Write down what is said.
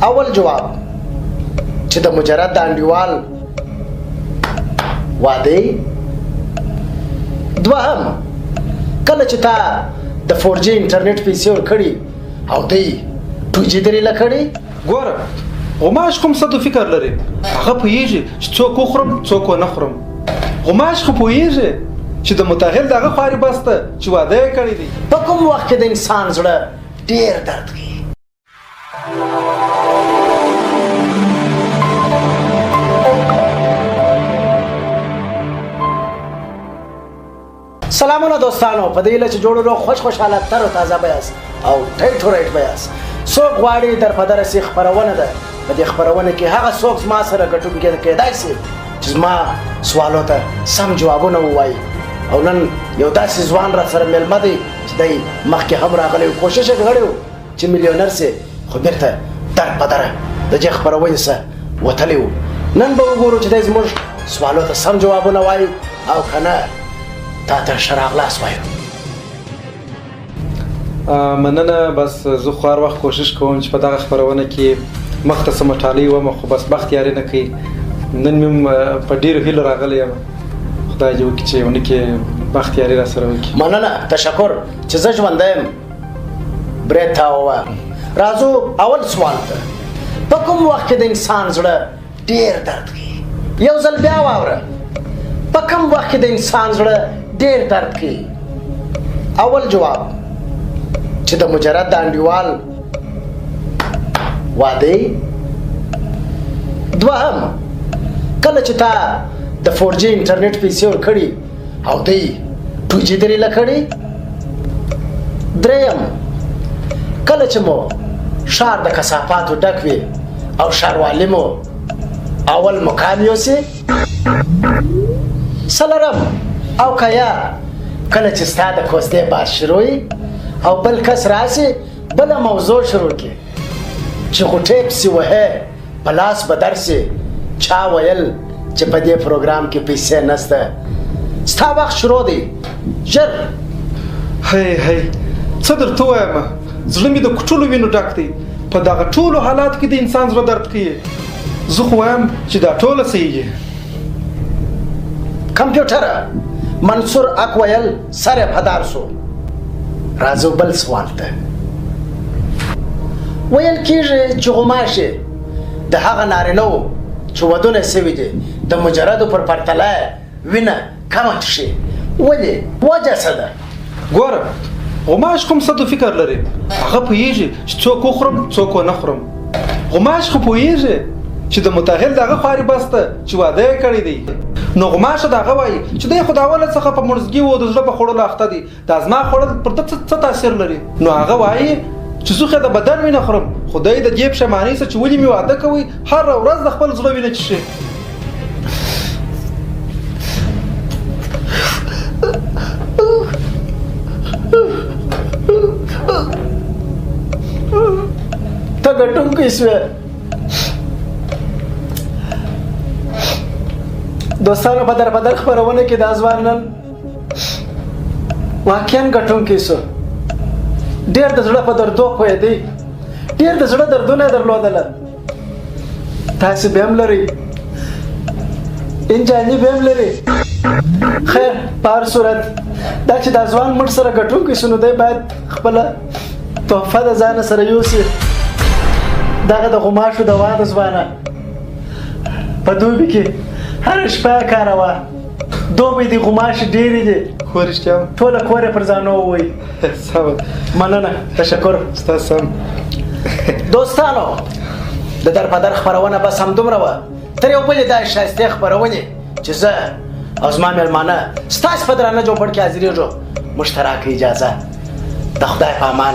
اول جواب چې د مجرد د انډیوال واده. دوهم، کله چې تا د 4G انټرنیټ پیسې ورکړي او دی 2G درې لکړي. ګوره، غوماش کوم څه د فکر لري، هغه پوهېږي چې څوک وخورم څوک ونه خورم. غوماش خو پوهېږي چې د متغیر دغه خواري بس ده چې واده یې کړی دی. په کوم وخت کې د انسان زړه ډېر درد کوي؟ سلامونه دوستانو، په دې هیله چې جوړ روغ، خوش خوشحاله، تر او تازه به یاست او ټیټ او رایټ به یاست. څوک غواړي در په در سي خپرونه ده. په دې خپرونه کې هغه څوک زما سره ګټونکی کېدای سي چې زما سوالو ته سم جوابونه ووایي. او نن یو داسې ځوان را سره مېلمه دی چې دی مخکې هم راغلی و، کوشش یې کړی و چې میلیونر سي، خو بېرته در په دره د دې خپرونې څخه وتلی و. نن به وګورو چې دی زموږ سوالو ته سم جوابونه وایي او که نه. تا ته ښه راغلاست وایو. مننه. بس زه خو هر وخت کوشش کوم چې په دغه خپرونه کې مخ ته څه مټالۍ وم، خو بس بخت یاري نه کوي. نن مې هم په ډېرو هیلو راغلی یم. خدای دې وکړي چې ونکې بخت یاري را سره وکړي. مننه، تشکر چې زه ژوندی یم. برېت تاوه. راځو اول سوال ته. په کوم وخت کې د انسان زړه ډېر درد کوي؟ یو ځل بیا واوره، په کوم وخت کې د انسان زړه ډېر درد کوي؟ اول جواب چې د مجرد د انډیوال واده. دوهم، کله چې تا د 4G انټرنیټ پیسې ورکړي او دی 2G درې لکړي. دریم، کله چې مو ښار د کثافاتو ډک وي او ښاروالي مو اول مقام یوسي. څلورم، او که یا کله چې ستا د کوزدې بحث شروع وي او بل کس راسي بله موضوع شروع کړي چې غوټې پسې وهې په لاس به درسي. چا ویل چې په دې پروګرام کې پیسې نشته؟ ستا وخت شروع دی، ژر. هی هی، څه درته ووایم، زړه مې د کوټلو وینو ډک دی. په دغه ټولو حالاتو کې د انسان زړه درد کوي. زه خو وایم چې دا ټوله صحیح دي. کمپیوټره، منصور اک ویل سر یې په دار سو. راځو بل سوال ته. ویل کیږي چې غوماشې د هغه نارینه وو چې ودونه سوي دي د مجردو پر پرتله وینه کمه څښي، ولې؟ وجه څه ده؟ ګوره، غوماش کوم څه د فکر لري، هغه پوهېږي چې څوک وخورم څوک ونه خورم. غوماش خو پوهېږي چې د متغیر دغه خواري بس ده چې واده یې کړی دی. نو غوماشه دغه وایي چې دی خو د اوله څخه په مړزګي و د زړه په خوړلو اخته دی، دا زما خوړل پر ده څه تاثیر لري؟ نو هغه وایي چې زه خو د بدن وینه خورم، خو دی د دې پښیمانۍ څخه چې ولې مې واده کوي هره ورځ د خپل زړه وینه چښي. ته ګټونکی سوې. دوستانو، په در په در خپرونه کې دا ځوان نن واقعا ګټونکی سو. ډېر د زړه په دردو پوهېدی، ډېر د زړه دردونه یې درلودله. تاسې به هم لرئ، انجاني به هم لري. خیر، په هر صورت دا چې دا ځوان موږ سره ګټونکی سو، نو دی باید خپله تحفه د ځانه سره یوسي. دغه د غوماشو دوا ده ځوانه، په دوبي کې هره شپه یې کاروه. دوبی دی، غوماشې ډېرې دي. خو رښتیا ټوله کور یې پر ځانو ووایي. سمه. مننه، تشکر. ستاسو هم. دوستانو، د در په در خپرونه بس همدومره وه. تر یو بلې داسې ښایستې خپرونې چې زه او زما مېلمانه ستاسې په درانه جوپړ کې حاضرېږو، موږ ته راکړئ اجازه. د خدای په امان.